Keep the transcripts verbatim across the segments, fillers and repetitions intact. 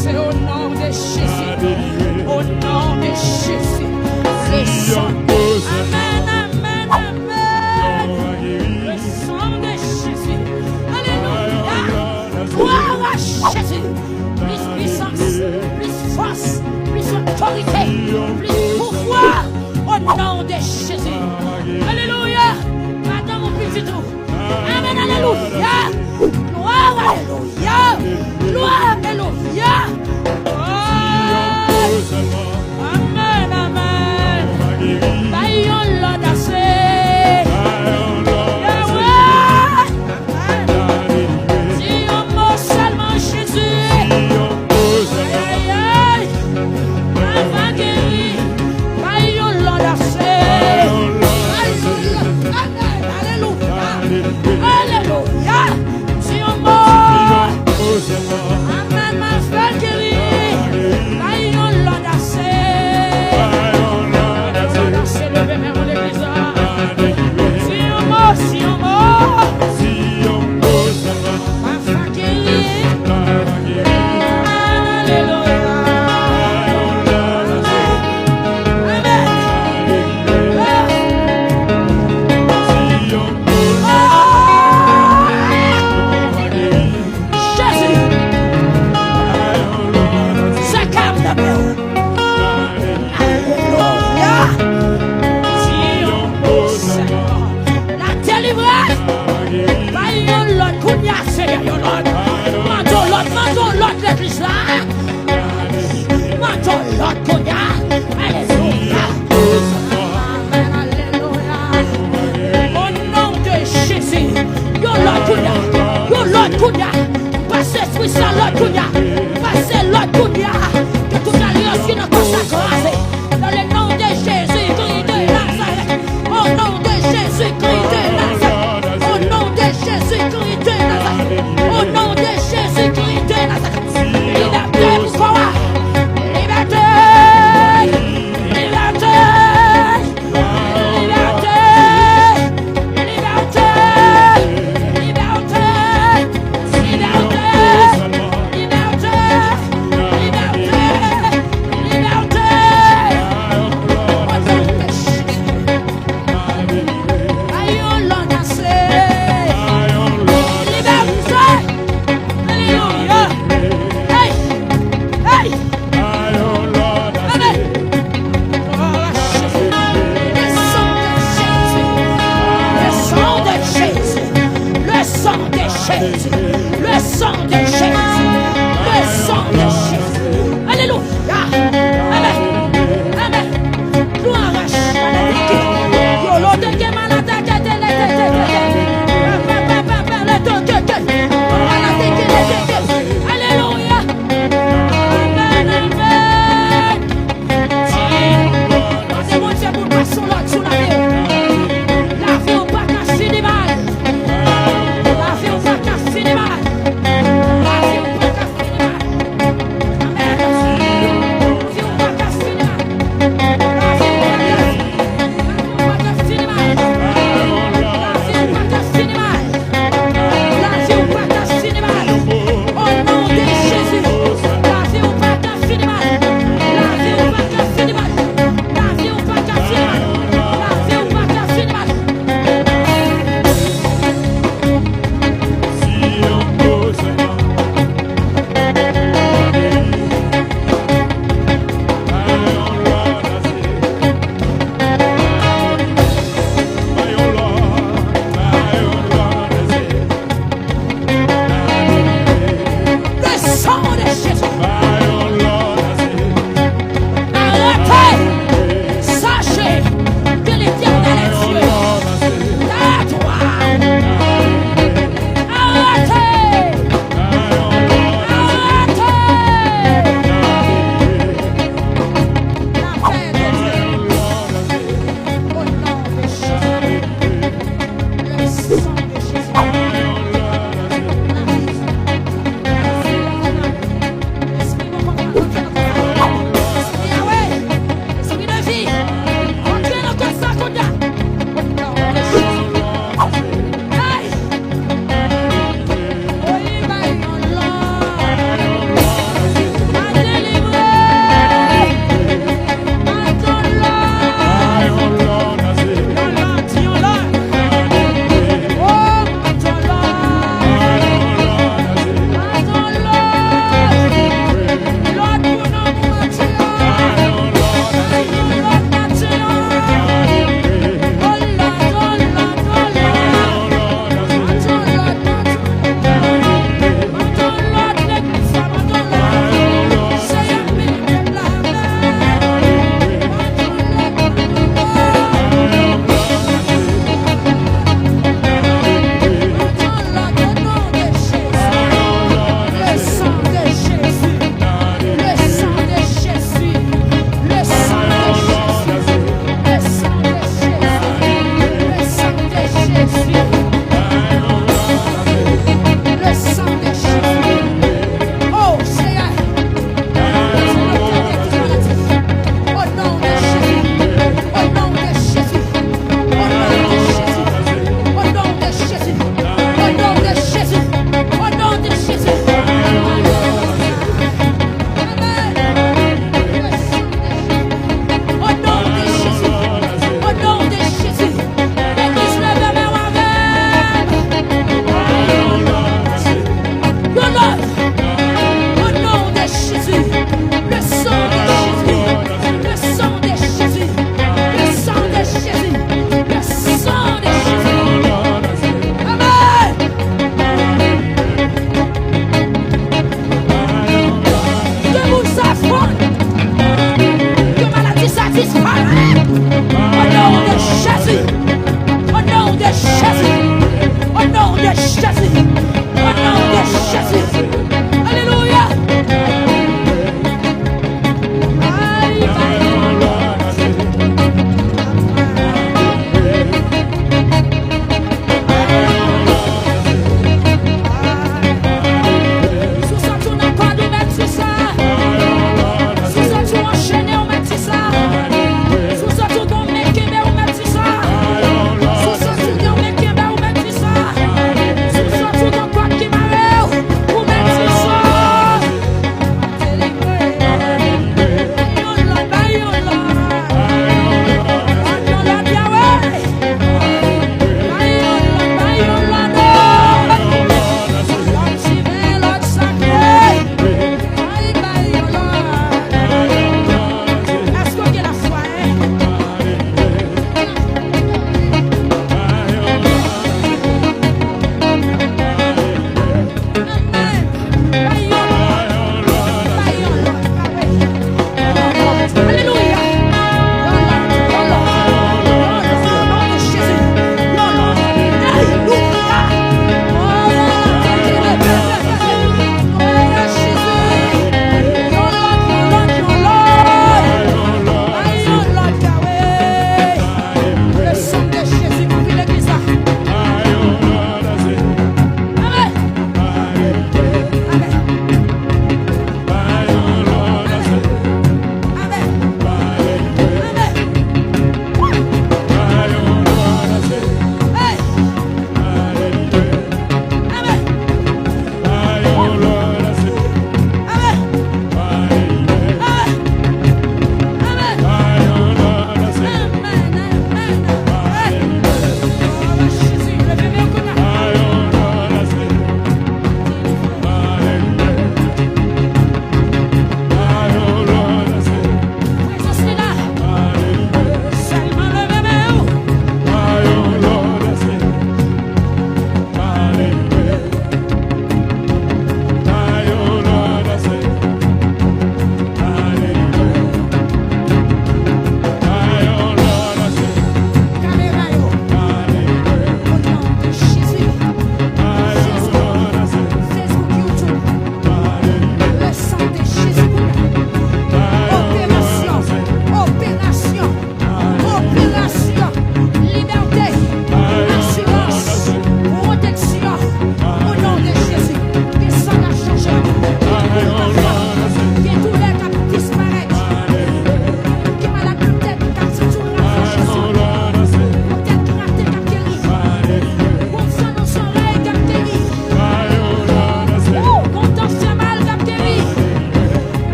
Au nom de Jésus. Au nom de Jésus. Le sang. Amen, amen, amen. Le sang de Jésus. Alléluia. Gloire à Jésus. Plus puissance, plus force, plus autorité, plus pouvoir. Au nom de Jésus. Alléluia. Madanm ou pitit ou. Amen, alléluia. Gloire, alléluia. Gloire, alléluia. Oh. Amen, amen. Bay yon lòd ase. Yahweh. Amen. Di yon mo sèlman, Jezi. Ay, ay, ay. Mwen va geri. Bay yon lòd ase. Bay yon lòd. Amen. Alelouya. Alelouya. Di yon mo. Amen. Mwen va geri. Bay yon lòd ase. Lòd ase, leve men ou legliz la. Di yon mo, di yon mo. Mwen va geri. Alelouya. Amen. Jezi. Sèkè m nan men w. Alelouya. Di yon mo, Senyè. La délivrance. Bay yon lòd kounye a, Senyè, yon lòd. Mande yon lòd, mande yon lòd legliz la.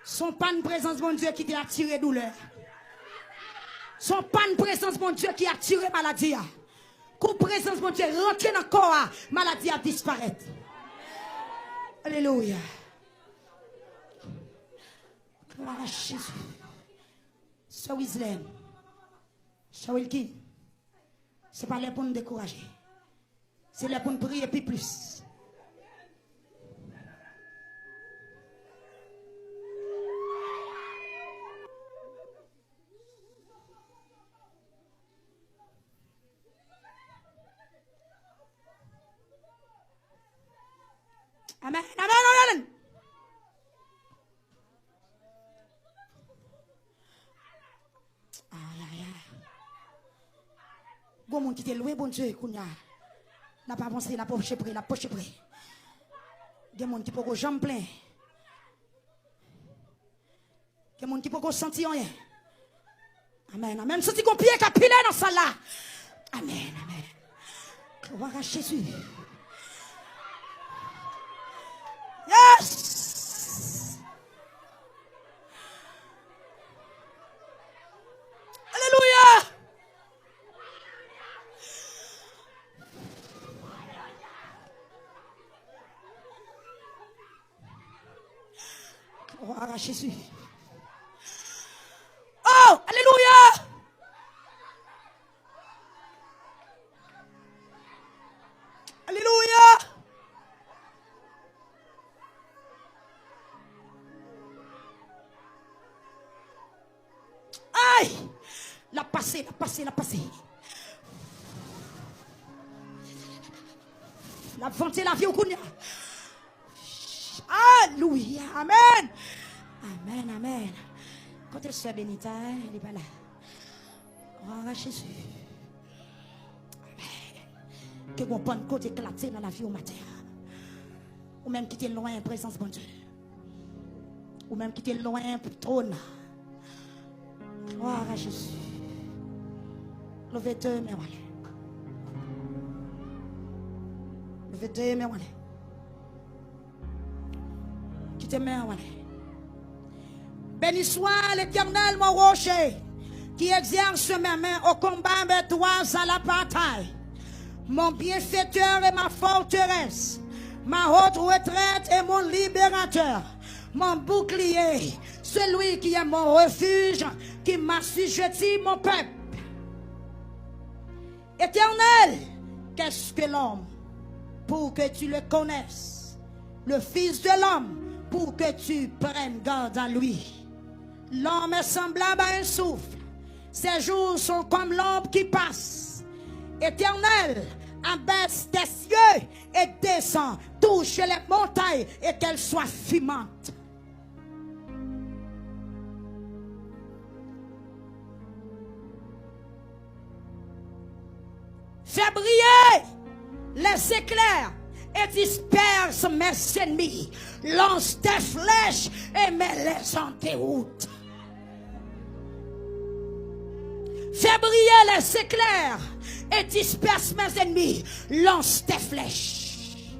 Se yon pann prezans Bondye ki te atire doulè. Se yon pann prezans Bondye ki atire maladi a. Kou prezans Bondye rantre nan kò a, maladi a disparèt. Alelouya. Glwa a Jezi. Sè Wislène, Sè Wilkin, se pa lè pou n dekouraje. Se lè pou n priye pi plis. Amèn, amèn, amèn. Ayayay. Gon moun ki te lwen Bondye kounye a. N ap avanse, n ap pwoche pre, n ap pwoche pre. Gen moun ki poko janm plen. Gen moun ki poko santi anyen. Amèn, amèn. M santi gon pye k ap pile nan sal la. Amèn, amèn. Glwa a Jezi. Yes! Alelouya! Glwa a Jezi. Oh, alelouya! Alelouya! Ay! L ap pase, l ap pase, l ap pase. L ap vante lavi w kounye a. Alelouya. Amèn. Amèn, amèn. Kote sè Benita, en? Li pa la. Glwa a Jezi. Amèn. Ke gon pann kote eklate nan lavi w maten an. Ou menm ki te lwen prezans Bondye. Ou menm ki te lwen twòn nan. Glwa a Jezi. Leve de men w anlè. Leve de men w anlè. Kite men w anlè. Béni soit l'Éternel, mon rocher, qui exerce mes mains au combat, mes doigts à la bataille. Mon bienfaiteur et ma forteresse, ma haute retraite et mon libérateur, mon bouclier, celui qui est mon refuge, qui m'assujettit mon peuple. Éternel, qu'est-ce que l'homme pour que tu le connaisses? Le fils de l'homme pour que tu prennes garde à lui. L'homme est semblable à un souffle. Ses jours sont comme l'ombre qui passe. Éternel, abaisse tes yeux et descends, touche les montagnes et qu'elles soient fumantes. Fais briller les éclairs et disperse mes ennemis. Lance tes flèches et mets-les en déroute. Fais briller les éclairs et disperse mes ennemis. Lance tes flèches.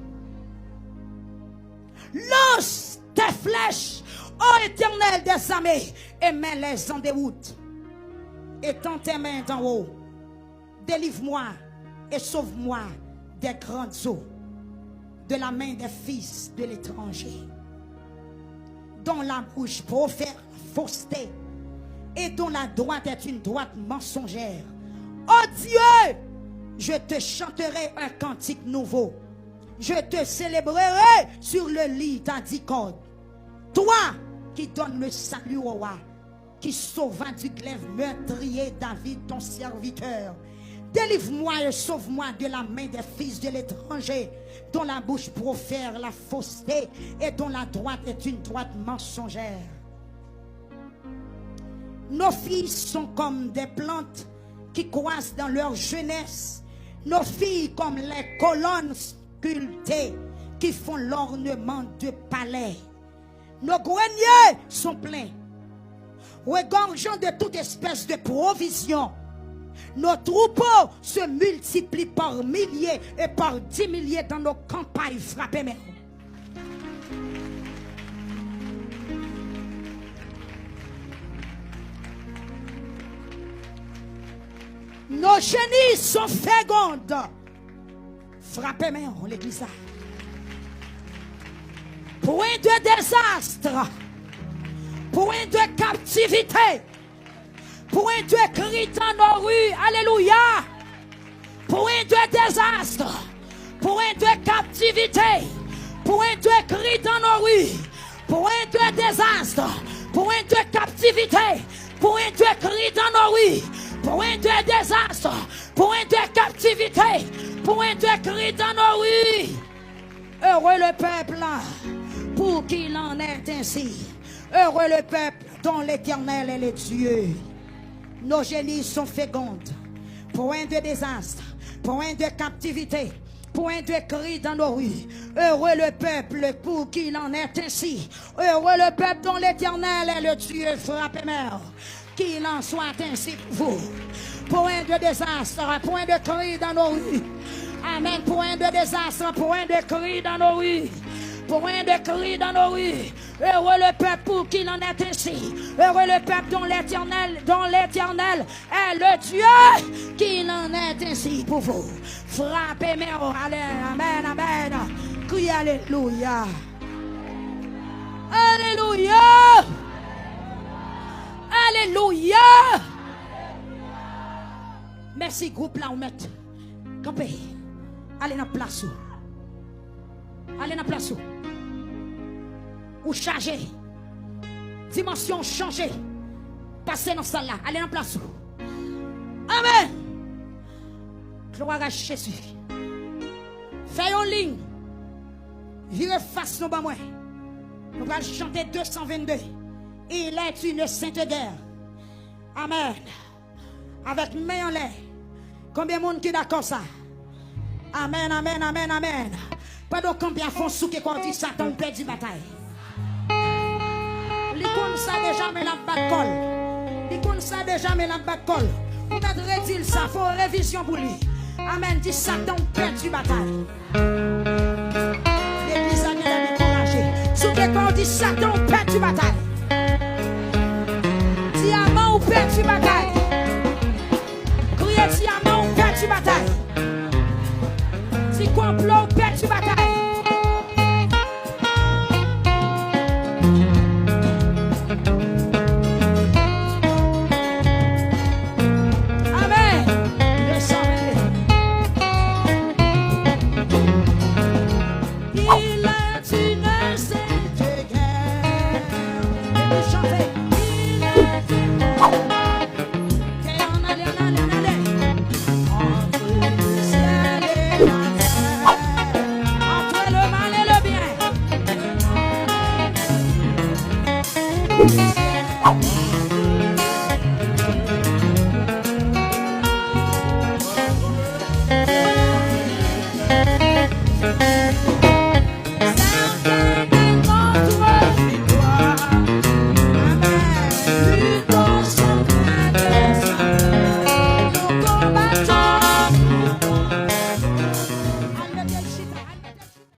Lance tes flèches, ô Éternel des armées, et mets-les en déroute. Étends tes mains d'en haut. Délivre-moi et sauve-moi des grandes eaux, de la main des fils de l'étranger, dont la bouche profère la fausseté et dont la droite est une droite mensongère. Ô Dieu, je te chanterai un cantique nouveau. Je te célébrerai sur le lit à dix cordes. Toi qui donnes le salut au roi, qui sauva du glaive meurtrier David ton serviteur. Délivre-moi et sauve-moi de la main des fils de l'étranger, dont la bouche profère la fausseté et dont la droite est une droite mensongère. Nos fils sont comme des plantes qui croissent dans leur jeunesse, Nos filles comme les colonnes sculptées qui font l'ornement de palais. Nos greniers sont pleins, regorgeant de toute espèce de provision. Nos troupeaux se multiplient par milliers et par dix milliers dans nos campagnes. Frape men. Nos génies sont fécondes. Frape men w, legliz la. Point de désastre. Point de captivité. Point de cri dans nos rues. Alléluia. Point de désastre. Point de captivité. Point de cri dans nos rues. Point de désastre. Point de captivité. Point de cri dans nos rues. Point de désastre. Point de captivité. Point de cri dans nos rues. Heureux le peuple pour qui il en est ainsi. Heureux le peuple dont l'Éternel est le Dieu. Nos génies sont fécondes. Point de désastre, point de captivité, point de cri dans nos rues. Heureux le peuple pour qui il en est ainsi. Heureux le peuple dont l'Éternel est le Dieu. Frape men w. Qu'il en soit ainsi pour vous. Point de désastre, point de cri dans nos rues. Amen. Point de désastre, point de cri dans nos rues. Point de cri dans nos rues. Heureux le peuple pour qui il en est ainsi. Heureux le peuple dont l'Éternel, dont l'Éternel est le Dieu. Qu'il en est ainsi pour vous. Frape men w. Amen, amen. Kriye alelouya. Alelouya. Alelouya. Mèsi gwoup la, ou mèt kanpe. Ale nan plas ou. Ale nan plas ou. Ou chaje. Dimansyon w chanje. Pase nan sal la. Ale nan plas ou. Amen. Glwa a Jezi. Fè yon liy. Vire fas nou ban mwen. Nou pral chante de san vennde. Il est une sainte guerre. Amen. Avèk men anlè. Konbyen moun ki dakò sa? Amen, amen, amen, amen. Pandan w kanpe a, fè yon souke kò w, di Satan, ou pèdi batay. Li konn sa deja, men l ap bat kò l. Li konn sa deja, men l ap bat kò l. Ou mèt redi l sa, fè yon revizyon pou li. Amen. Di Satan, ou pèdi batay. Legliz la genlè dekouraje. Souke kò w, di Satan, ou pèdi batay. Dyaman, ou pèdi batay.